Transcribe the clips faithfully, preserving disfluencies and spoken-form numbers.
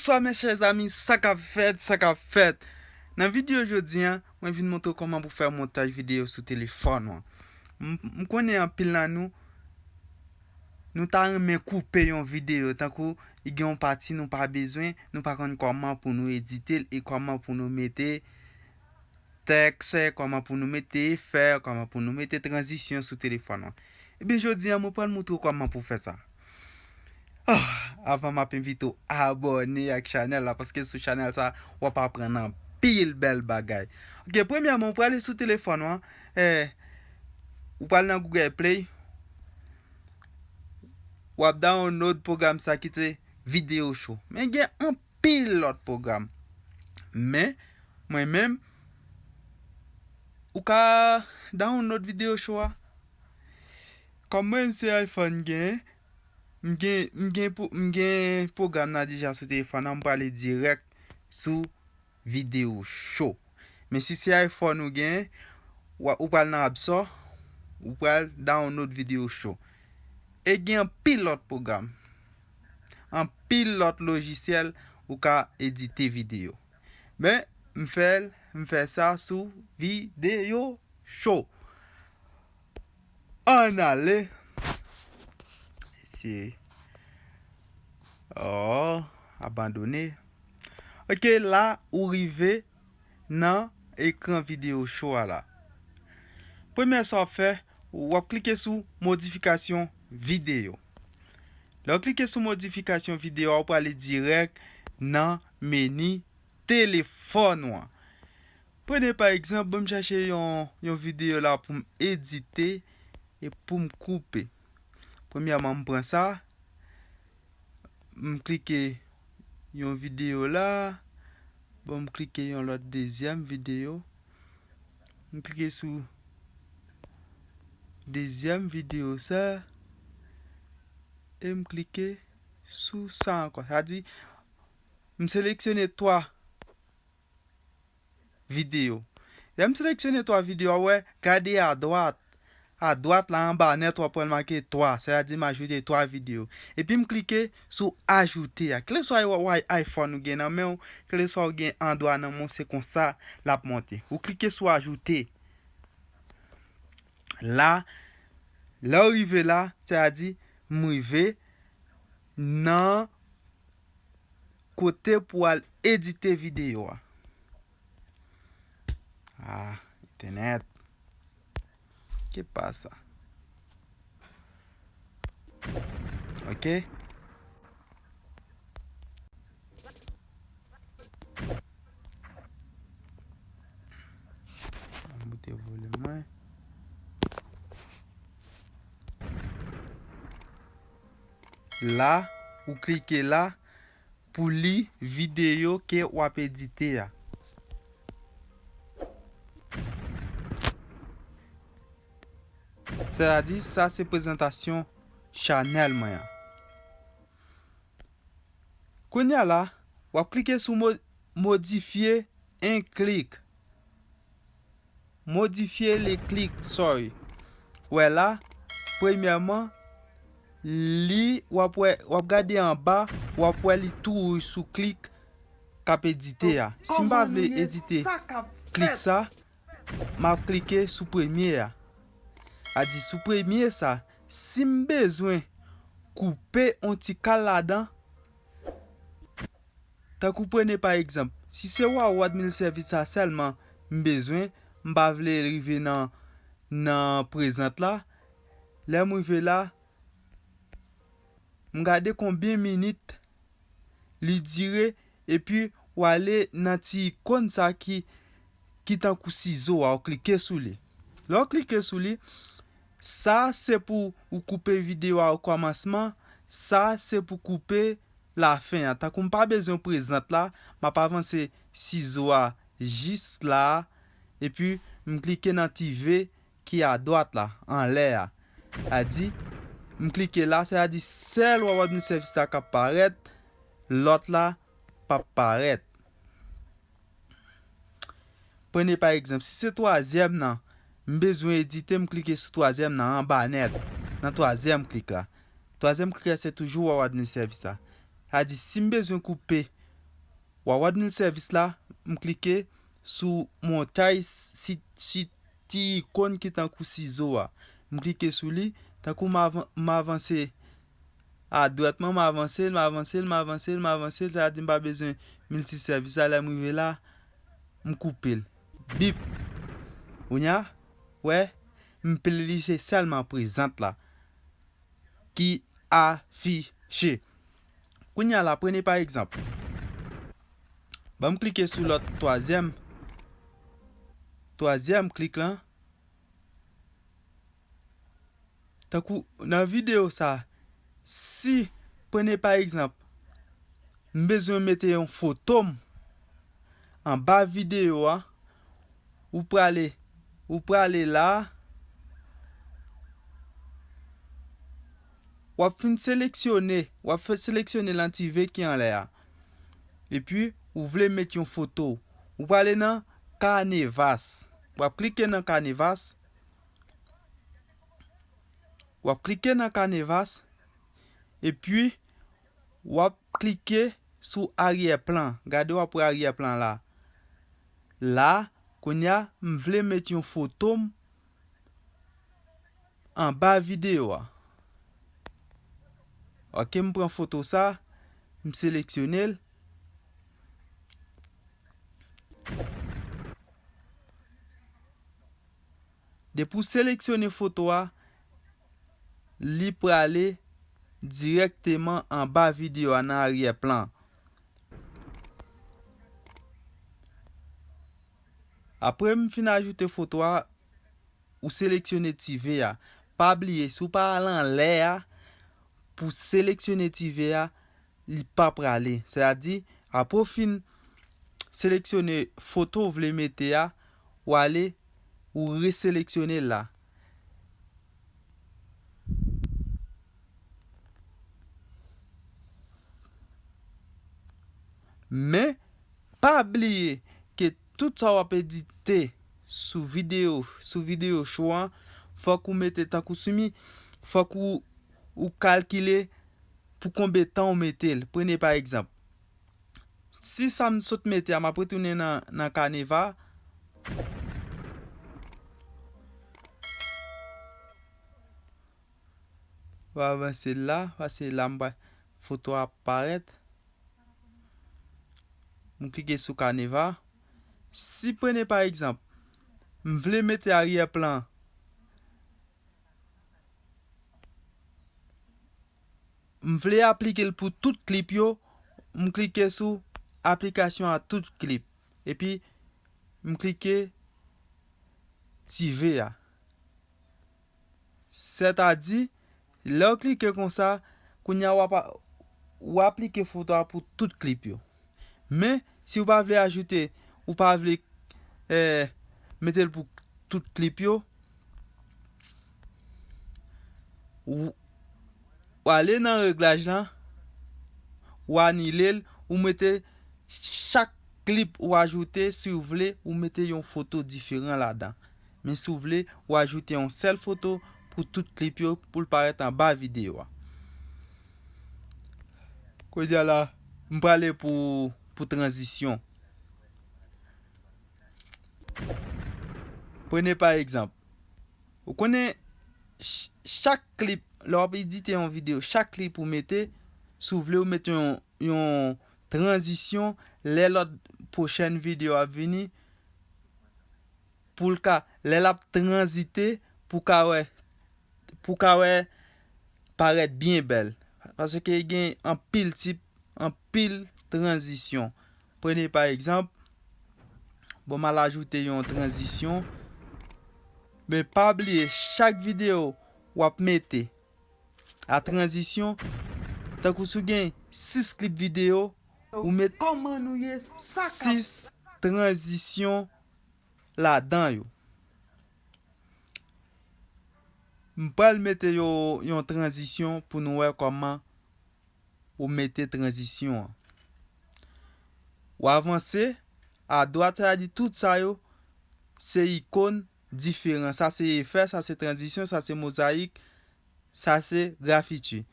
Bonswa mes chers amis, sa k ap fèt, sa k ap fèt. Nan videyo jodi a, mwen vin montre w kòman pou fè montaj videyo sou telefòn ou an. M, m konnen anpil nan nou, nou ta renmen koupe yon videyo, tankou li gen yon pati nou pa bezwen, nou pa konn kòman pou nou edite l e kòman pou nou mete tèks, kòman pou nou mete efè, kòman pou nou mete tranzisyon sou telefòn ou an. Ebyen, jodi a, mwen pral montre w kòman pou fè sa. Ah, avan m ap envite w abòne ak chanèl la, paske sou chanèl sa, w ap aprann anpil bèl bagay. Ok, premyèman, ou prale sou telefòn ou an, eh, ou pral nan Google Play, w ap download pwogram sa ki te Video Show. Men gen anpil lòt pwogram. Men, mwen menm, ou ka download Video Show a. Kòm mwen, se iPhone m gen, m gen, m gen, pou- m gen pwogram nan deja sou telefòn nan, m prale dirèk sou Video Show. Men si se iPhone ou gen, w a- ou pral nan App Store, ou pral download Video Show. E gen anpil lòt pwogram, anpil lòt lojisyèl ou ka edite videyo. Men, m fè l, m fè sa sou Video Show. Ann ale. Se. Oh, abandone. Ok, la, ou rive nan ekran Video Show a la. Premye sa w ap fè, w ap klike sou modifikasyon videyo. Lè w klike sou modifikasyon videyo a, ou prale dirèk nan meni telefòn ou an. Premye pa egzanp, ban m chache yon, yon videyo la pou m edite e pou m koupe. Premyèman, m pran sa, m klike yon videyo la, bon, m klike yon lòt dezyèm videyo. M klike sou dezyèm videyo sa, e m klike sou sa ankò. Sa di, m seleksyone twa videyo. Lè m seleksyone twa videyo a, w wè, gade adwat. Adwat la, anba nèt, w ap wè l make twa. Sètadi m ajoute twa videyo. Epi m klike sou ajoute a. Kèlkeswa w ay- iPhone ou gen nan men w, kèlkeswa w gen andwa nan men w, se konsa l ap monte. Ou klike sou ajoute. La, lè w rive la, sètadi m rive nan kote pou al edite videyo a. Ah, entènèt. Ke pasa? Ok. Mwen moute volim mwen. La, ou klike la pou li videyo ke w ap edite a. Sètadi, sa se prezantasyon chanèl mwen an. Kounye a la, w ap klike sou mo-, modifye en klik. Modifye le klik, sorry. Wè la, premyèman, li, w ap wè, w ap gade anba, w ap wè li tou wouj sou klik k ap edite a. Si m pa vle edite klik sa, m ap klike sou premye a. A di sou premye sa, si m bezwen koupe on ti kal ladan, tankou premye pa egzanp, si se WOW Admin Service sa sèlman m bezwen, m pa vle rive nan, nan prezant la, lè m rive la, m gade konbyen minit li dire, epi w ale nan ti ikòn sa ki, ki tankou sizo a, w klike sou li. Lè w klike sou li, sa se pou ou koupe videyo a okòmansman, sa se pou koupe lafen an. Tankou m pa bezwen prezant la, m ap avanse sizo a jis la, epi m klike nan ti V ki adwat la, anlè a. A di, m klike la, sètadi sèl WOW Admin Service la k ap parèt, lòt la p ap parèt. Premye pa egzanp, si se twazyèm nan, m bezwen edite, m klike sou twazyèm nan, anba nèt, nan twazyèm klik la. Twazyèm klik la, se toujou WOW Admin Service la. Sa di, si m bezwen koupe W a wè mil sèvis la, m klike sou montay si, si ti ikòn ki tankou sizo a. M klike sou li, tankou m avan-, m avanse adwatman, m avanse l, m avanse l, m avanse l, m avanse l, sa vle di m pa bezwen miltisèvis la, lè m rive la, m koupe l. Bip! Kounye a, wè, m plili se sèlman prezant la ki afiche. Kounye a la, prene pa egzanp. Ban m klike sou lòt twazyèm, twazyèm klik lan. Tankou nan videyo sa, si, prene pa egzanp, m bezwen mete yon foto m anba videyo a, ou prale, ou prale la, w ap fin seleksyone, w ap fè seleksyone lan ti V ki anlè a. Epi, ou vle met yon foto. Ou prale nan Canvas. W ap klike nan Canvas. W ap klike nan Canvas. Epi, w ap klike sou aryè plan. Gade, w ap wè aryè plan la. La, kounye a, m vle met yon foto m anba videyo a. Oke, m pran foto sa, m seleksyone l. Depi w seleksyone foto a, li prale dirèkteman anba videyo a nan aryè plan. Apre m fin ajoute foto a, ou seleksyone ti V a. Pa bliye, si w pa al anlè a pou seleksyone ti V a, li pa prale. Sètadi, apre w fin seleksyone foto w vle mete a, w ale, ou reseleksyone l la. Men, pa bliye ke tout sa w ap edite sou videyo, sou videyo show an, fòk ou mete tankou simi, fòk ou, ou kalkile pou konbyen tan ou mete l. Prene pa egzanp. Si sa m sot mete a, m ap retounen nan, nan Canva. W avanse l la, paske la m pa, foto a ap parèt. M klike sou Canva. Si prene pa egzanp, m vle mete aryè plan, m vle aplike l pou tout klip yo, m klike sou aplikasyon a tout klip. Epi, m klike ti V a. Sètadi, lè w klike konsa, kounye a w ap, w aplike foto a pou tout klip yo. Men, si w pa vle ajoute, ou pa vle, eh, mete l pou tout klip yo, w, w ale nan reglaj lan, w anile l, ou mete chak klip ou ajoute, si w vle, ou mete yon foto diferan ladan. Men si w vle, ou ajoute yon sèl foto pou tout klip yo, pou l parèt anba videyo a. Kounye a la, m prale pou, pou tranzisyon. Prene pa egzanp. Ou konnen ch-, chak klip, lè w ap edite yon videyo, chak klip ou mete, si w vle ou mete yon, yon tranzisyon, lè lòt pwochèn videyo ap vini, pou l ka, lè l ap tranzite, pou ka wè, pou ka wè parèt byen bèl. Paske gen anpil tip, anpil tranzisyon. Prene pa egzanp, bon, m al ajoute yon tranzisyon. Men pa bliye, chak videyo w ap mete a tranzisyon, tankou si w gen sis klip videyo, ou met kòman nou ye sa k ap sis tranzisyon ladan yo. M pral mete yo yon tranzisyon pou nou wè kòman ou mete tranzisyon an. Ou avanse, adwat, sa vle di tout sa yo, se ikòn diferan. Sa se efè, sa se tranzisyon, sa se mozayik, sa se grafiti.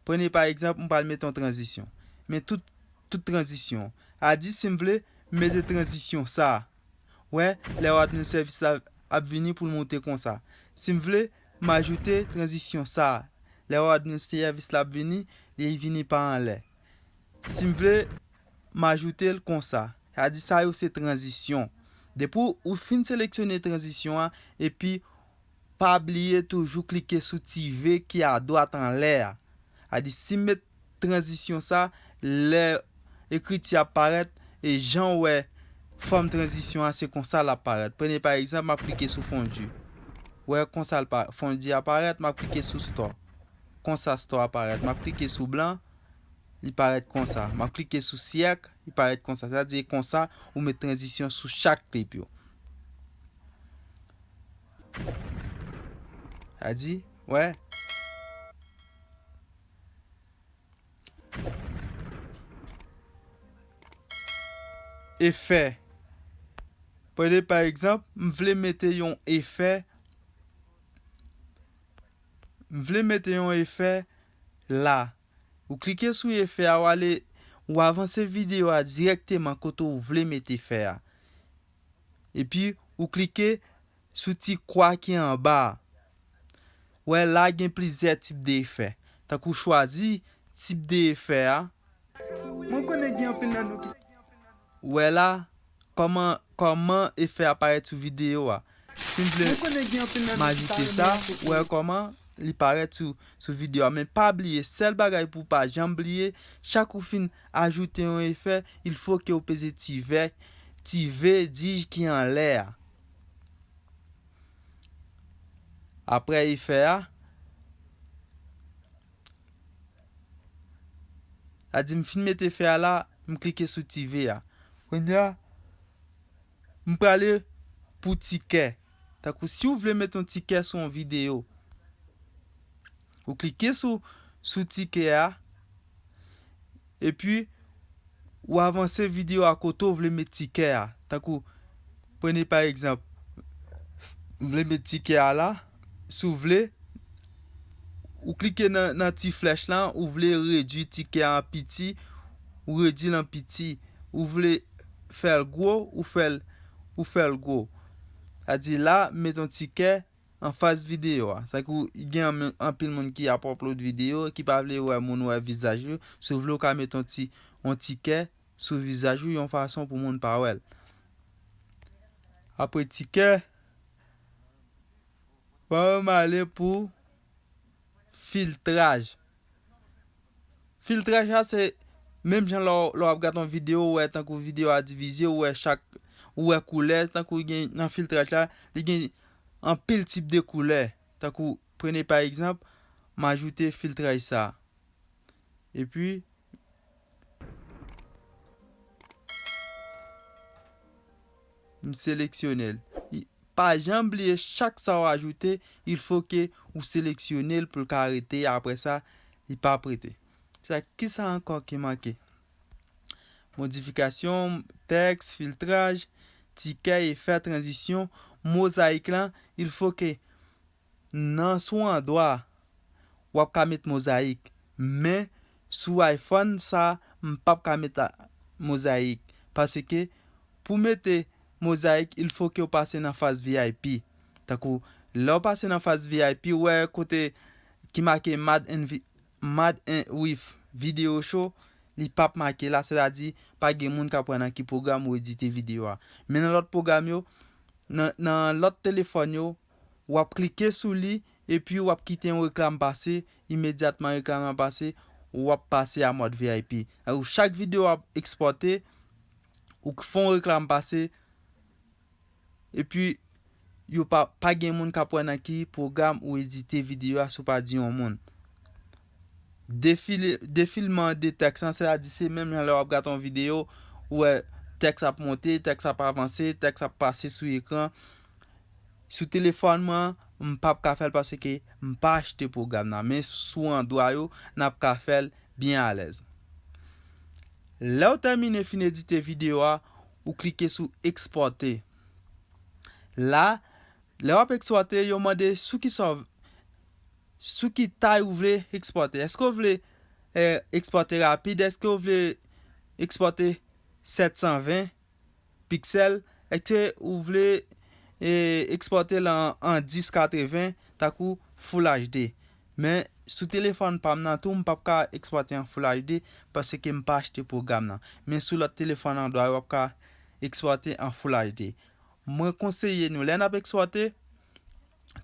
Prene pa egzanp, m pral mete yon tranzisyon. Men tout, tout tranzisyon. a di si m vle mete tranzisyon sa. Wè, lè w ap nan sèvis la ap vini pou l monte konsa. Si m vle, m ajoute tranzisyon sa. Lè w ap nan sèvis la ap vini, li vini pa anlè. Si m vle, m ajoute l konsa. Sa di sa yo se tranzisyon. Depi w fin seleksyone tranzisyon an, epi pa bliye toujou klike sou ti V ki adwat anlè a. A di si m met tranzisyon sa, lè ekriti ap parèt, e jan w wè fòm tranzisyon an, se konsa l ap parèt. Premye pa egzanp, m ap klike sou fondi. Wè konsa l pa, fondi ap parèt, m ap klike sou store. Konsa store ap parèt. M ap klike sou blan, li parèt konsa. M ap klike sou syèk, li parèt konsa. Sa di konsa, ou met tranzisyon sou chak klip yo. Sa di, wè. Efè. Premye pa egzanp, m vle mete yon efè. M vle mete yon efè la. Ou klike sou efè a, w ale, ou avanse videyo a dirèkteman kote w vle mete efè a. Epi, ou klike sou ti kwa ki anba a. Wè la gen plizyè tip de efè. Tankou chwazi tip de efè a. Mwen konnen gen anpil nan nou ki Wè la, kòman, kòman efè a parèt sou videyo a. Si m vle m ajoute sa, wè kòman li parèt sou, sou videyo a. Men pa bliye, sèl bagay pou w pa janm bliye, chak ou fin ajoute yon efè, il fo ke w peze ti V, ti V dij ki anlè a. Apre efè a, sa di m fin mete efè a la, m klike sou ti V a. Kounye a, m prale pou tikè. Tankou si w vle met yon tikè sou yon videyo, ou klike sou, sou tikè a, epi ou avanse videyo a kote w vle met tikè a. Tankou, premye pa egzanp, m vle met tikè a la, si w vle, ou klike nan, nan ti flèch lan, ou vle redwi tikè a an piti, ou redwi l an piti, ou vle fè l gwo, ou fè l, ou fè l gwo. Sa di la, m met yon tikè anfas videyo a. Sa di gen anpil moun ki ap upload videyo, ki pa vle wè moun wè vizaj yo. Si w vle, w ka met yon ti, yon tikè sou vizaj ou yon fason pou moun pa wè l. Apre tikè, pa m ale pou filtraj. Filtraj la se menm jan lè w, lè w ap gade yon videyo, ou wè tankou videyo a divize, ou wè chak, ou wè koulè, tankou gen nan filtraj la, li gen anpil tip de koulè. Tankou, premye pa egzanp, m ajoute filtraj sa. Epi, m seleksyone l. I, pa janm bliye, chak sa w ajoute, il fo ke ou seleksyone l pou l ka rete, apre sa, li p ap rete. Sa, kisa ankò ki manke? Modifikasyon, tèks, filtraj, tikè, efè, tranzisyon, mozayik lan, il fo ke nan sou andwa, w ap ka met mozayik. Men, sou iPhone sa, m p ap ka met a, mozayik. Paske, pou mete mozayik, il fo ke w pase nan faz V I P. Tankou, lè w pase nan faz V I P, ou wè kote ki make Mad and Vi-, Mad and with Video Show, li p ap make la, sètadi pa gen moun k ap wè nan ki pwogram ou edite videyo a. Men nan lòt pwogram yo, nan, nan lòt telefòn yo, w ap klike sou li, epi w ap kite yon reklam pase, imedyatman reklam nan pase, w ap pase a mòd V I P. Ou chak videyo w ap ekspòte, ou k-, fè yon reklam pase, epi yo pa, pa gen moun k ap wè nan ki pwogram ou edite videyo a si w pa di yon moun. Defile, defilman de tèks lan, sètadi se menm jan lè w ap gade yon videyo, ou wè tèks ap monte, tèks ap avanse, tèks ap pase sou ekran. Sou telefòn mwen, m p ap ka fè l paske m pa achte pwogram nan, men sou andwa yo, n ap ka fè l byen alèz. Lè w tèmine fin edite videyo a, ou klike sou ekspòte. La, lè w ap ekspòte, yo mande sou ki sò-, sou ki tay ou vle ekspòte. Èske w vle, eh, ekspòte rapid? Èske w vle ekspòte sèt san ven piksèl, èske ou vle e, ekspòte l an, an dis katreven, tankou Full H D. Men sou telefòn pa m nan tou, m p ap ka ekspòte an Full H D paske m pa achte pwogram nan. Men sou lòt telefòn Android, w ap ka ekspòte an Full H D. Mwen konseye nou, lè n ap ekspòte,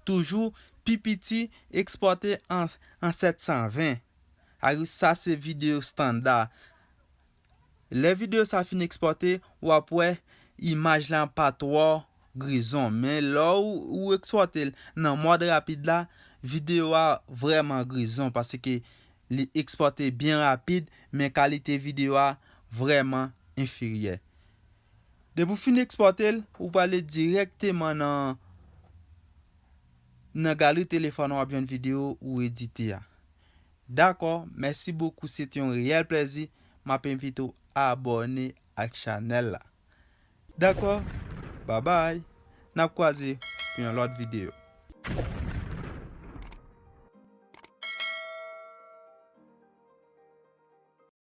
toujou pi piti ekspòte an, an sèt san ven. Sa se videyo estanda. Lè videyo sa fin ekspòte, w ap wè imaj la pa twò grizon. Men lè w, ou ekspòte l nan mòd rapid la, videyo a vrèman grizon paske li ekspòte byen rapid, men kalite videyo a vrèman enfiryè. Depi w fin ekspòte l, ou prale dirèkteman nan, nan galri telefòn ou ap jwenn videyo ou edite a. Dakò, mèsi bokou, se te yon reyèl plèzi. M ap envite w abòne ak chanèl la. Dakò, babay, n ap kwaze pou yon lòt videyo.